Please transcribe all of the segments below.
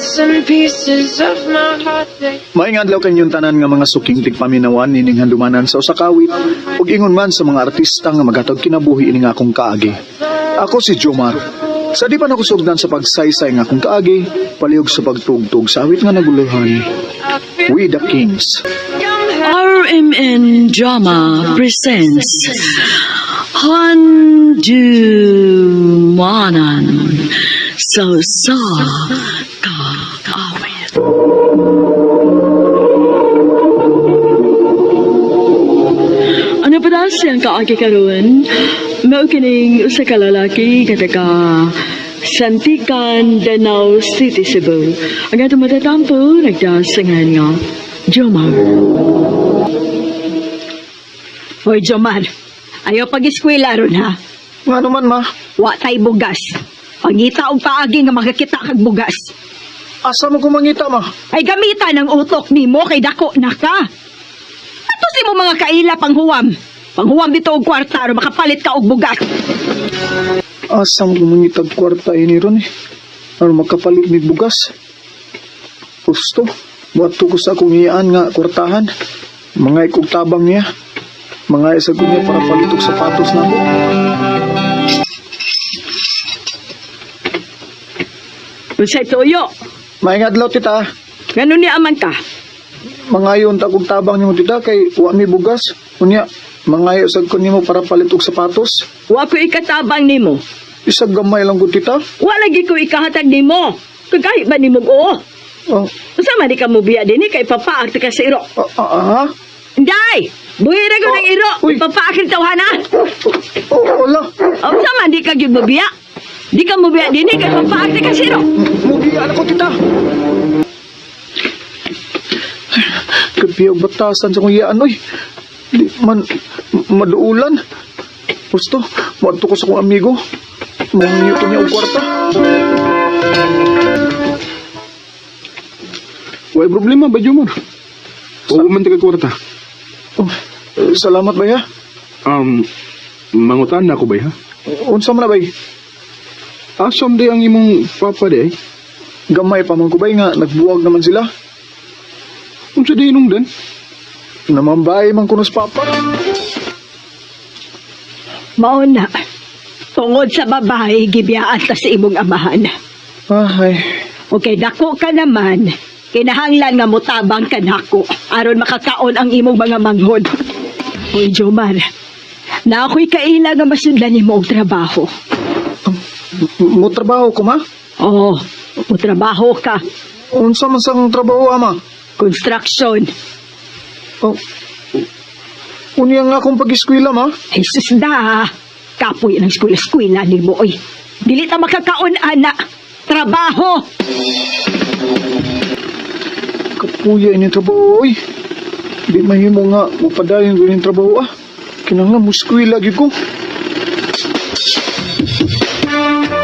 Bits and pieces of my heart they Maayong adlaw kanyong tanan nga mga suking tigpaminawan nining handumanan sa usa ka awit ug ingon man sa mga artista nga magatag kinabuhi ining akong kaagi. Ako si Jomar. Sa di pa nakusugdan sa pagsaysay nga akong kaagi, palihog sa pagtugtog sa awit nga naguluhan. We the Kings. RMN Drama presents Handumanan sa Usa Ka Kaawit. Ano pa daw siyang kaagi karon? Mao kining usa ka lalaki nga taga Santikan, Danau City, Cebu. Ang atong matatampo nagdasangan nga Jomar. Hoy, Jomar. Ayaw pag-eskwela ron ha. Nga naman ma, Wa tay bugas. Pangita og paagi nga makakita kag bugas. asa mo ko mangita ma? Ay gamita ng utok nimo kay dako na ka. Ato si mo mga kaila panghuwam. Panghuwam dito og kwarta aron makapalit ka og bugas. Asa mo ko mangita og kwarta ini ron eh. Aron makapalit mig bugas. Gusto, wato ko sa akong iyaan nga kwartahan. Mga ikog tabang niya. Mga isa ko niya para palit og sapatos nako. Unsay tuyo? Maayong adlaw tita. Ngano ni aman ka? Mangayon ta kog tabang nimo tita kay wa mi bugas. Unya, mangayo sad ko nimo para palit og sapatos. Wa ko ikatabang nimo. Isag gamay lang ko tita. Wa lagi ko ikahatag nimo. Kagahi ba nimo oo? Oh, Unsa man di ka mobiya dinhi kay papaak ta ka sa iro. ah, ah, ah, ha? Inday! Buhi ra ko ng iro. Uy. Papaak ang tawhana. Oh, wala. Unsa man di ka gyud mobiya? Di ka mobiya dinhi kay papaak ta ka sa iro. Mugiya na ko tita. Grabe ang batasan sa kong iyaan, oy. Di man, maduulan. Gusto, muadto ko sa kong amigo. Mangyo ko niya og kwarta. Way problema ba, Jomar? Huwag man taga kwarta. Oh, eh, salamat ba ya? Um, mangutan na ako ba, ha? Unsa man na bay? Asam di ang imong papa di, eh? Gamay pa man ko bay nga nagbuwag naman sila. Unsa di inong dan? Namambay man kuno sa papa. Mao na. Tungod sa babae, gibiyaan ta sa imong amahan. Ay, Okay, dako ka naman. Kinahanglan nga motabang ka nako aron makakaon ang imong mga manghod. Hoy, Jomar. Na ako'y kaila nga masundan nimo og trabaho. mo trabaho ko ma? Oo, mo trabaho ka. Unsa man sang trabaho ama? Construction. Oh, unya nga akong pag-eskwela ma. Jesus da. Kapoy ng eskwela-eskwela nimo oy. Dili ta makakaon ana. Trabaho. Kapuya ini trabaho oy. Di mahimo nga mupadayon ko ining trabaho ah. Kinahanglan mo eskwela gyud ko.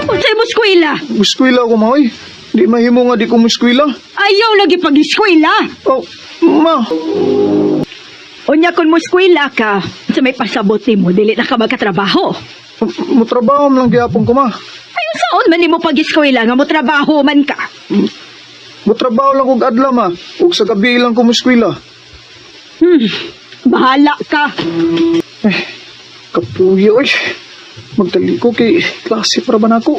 Unsay mo eskwela? Eskwela ko ma oy. Di mahimo nga di ko mo eskwela. Ayaw lagi pag-eskwela. Oh, ma. Unya kung mo eskwela ka, sa may pasabot nimo dili na ka magkatrabaho. Mo trabaho man lang gyapon ko ma. Ay, saon man nimo pag-eskwela nga mo trabaho man ka? Mo trabaho lang kog adlaw ma. Ug sa gabi lang ko mo eskwela. Bahala ka. Kapuya oy. Magdali ko kay klase para ba nako.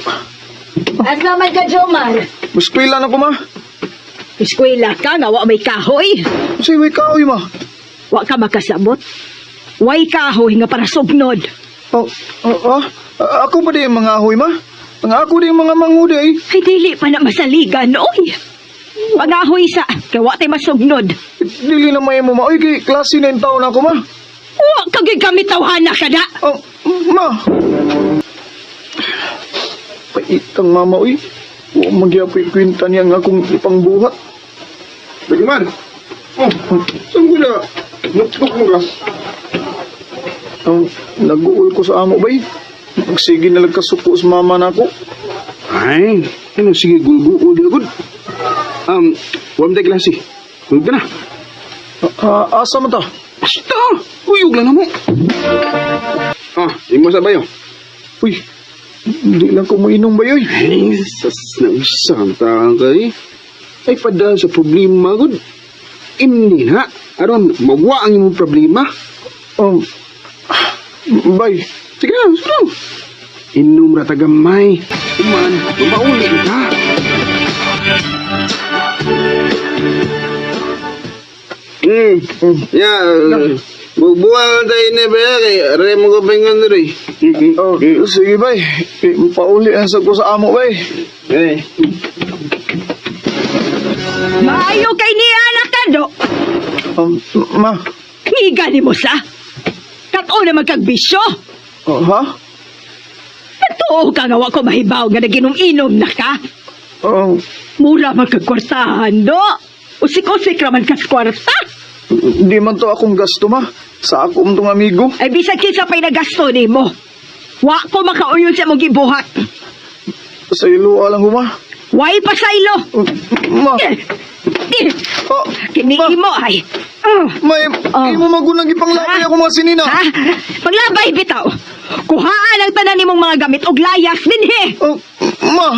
Asa man ka, Jomar? Eskwela na ko ma. Eskwela ka nga wa may kahoy. Say way kaoy ma. Wa ka makasabot. Way kahoy nga para sugnod. Oh, oh, ah, ako ba di ang mga ahoy ma? Ang ako di ang mga manghudi ay. Ay, dili pa na masaligan, oy. Pangahoy sa, kay wa tay masugnod. Dili na may mo ma. Oy, kay klase na yung taon ako ma. Wa ka gyud kami tawhana ka da. Oh, ma. Paitang mama oy. Wa magyapoy kwenta niya nga akong ipangbuhat. Jomar! Oh, saan ko na? Nuktok mo ka? Ang nag-uul ko sa amo bay. Magsige na lang kasuko sa mama nako. Ay, ano, sige, gulguul na gud. Huwag tayo klase. Huwag ka na. Ah, ah, asa man ta? Basta! Uyog lang na mo. Ah, imo sa bayo. Uy, hindi lang ko mainom bay oy. Ay, sas na usang taang kay. Ay padal sa problema gud. Imni na. Aron magwa ang imong problema. Bay. Sige na, sige na. Inom ra ta gamay. Uman, mauli ka. Ya, bubuang tayo ni ba kay re mo ko pengon diri. Oh, sige, bay. Eh, pauli ang sa ko sa amo, bay. Eh. Maayo kay niya anak kado. Ma. Ngiga ni mo sa. Kato na magkagbisyo. Oh, ha? Totoo ka nga wa ko mahibaw nga naginom-inom na ka. Oh, Mura magkagkwartahan do. Usik-usik raman kas kwarta. di man to akong gasto, ma. Sa ako tong amigo. Ay bisag kinsa pa'y nagasto nimo. Wa ko makauyon sa imong gibuhat. Sa ilo lang ko, ma. Way pa sa ilo. Ma. Eh, eh, Oh, Kini ma. imo ay. Ah, Ma, Oh. imo magunang ipanglabay Ha? ako mga sinina. Ha? Paglabay bitaw. Kuhaan ang tanan nimong mga gamit og layas dinhi. Oh, ma.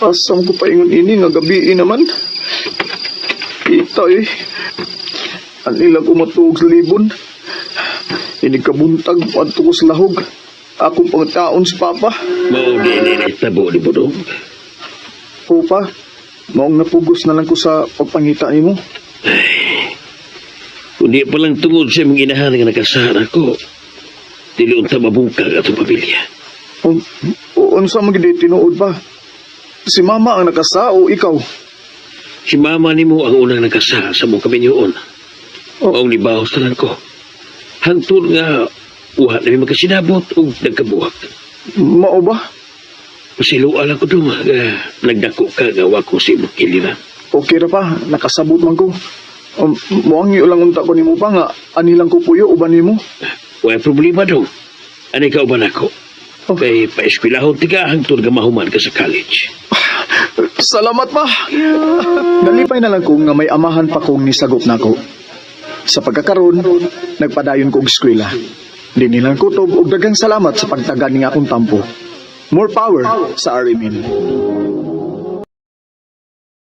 Asam ko pa ingon ini nga gabi naman. Ita eh. Ang ilang umatuog sa libon. Ini kabuntag adto ko sa lahog. Akong pangtaon sa papa. Mao di ni nahitabo ni Budong. Opa, maong napugos na lang ko sa pagpangita nimo. Kundi pa lang tungod sa imong inahan nga nakasahan ako. Dili unta mabungkag atong pamilya. Unsa man gid tinuod ba? Si mama ang nakasa o ikaw? Si mama nimo ang unang nagkasa sa mong kaminyoon. Oh. Maong nibahos na lang ko. Hangtod nga uha na mi magkasinabot ug nagkabuhak. Mao ba? Pasiluan lang ko dong nga nagdako ka nga wa ko sa imong kiliran. Okay ra pa, nakasabot man ko. Moangyo lang unta ko nimo pa nga anilang ko puyo uban nimo. Wala problema dong. Ani ka uban ako? Oh. Kay paeskwelahon ti ka hangtod nga mahuman ka sa college. Salamat pa. Nalipay na lang ko nga may amahan pa kong nisagop nako. Sa pagkakaron, nagpadayon ko og eskwela. Di nilang kutob og daghang salamat sa pagtagan ning akong tampo. More power sa RMN.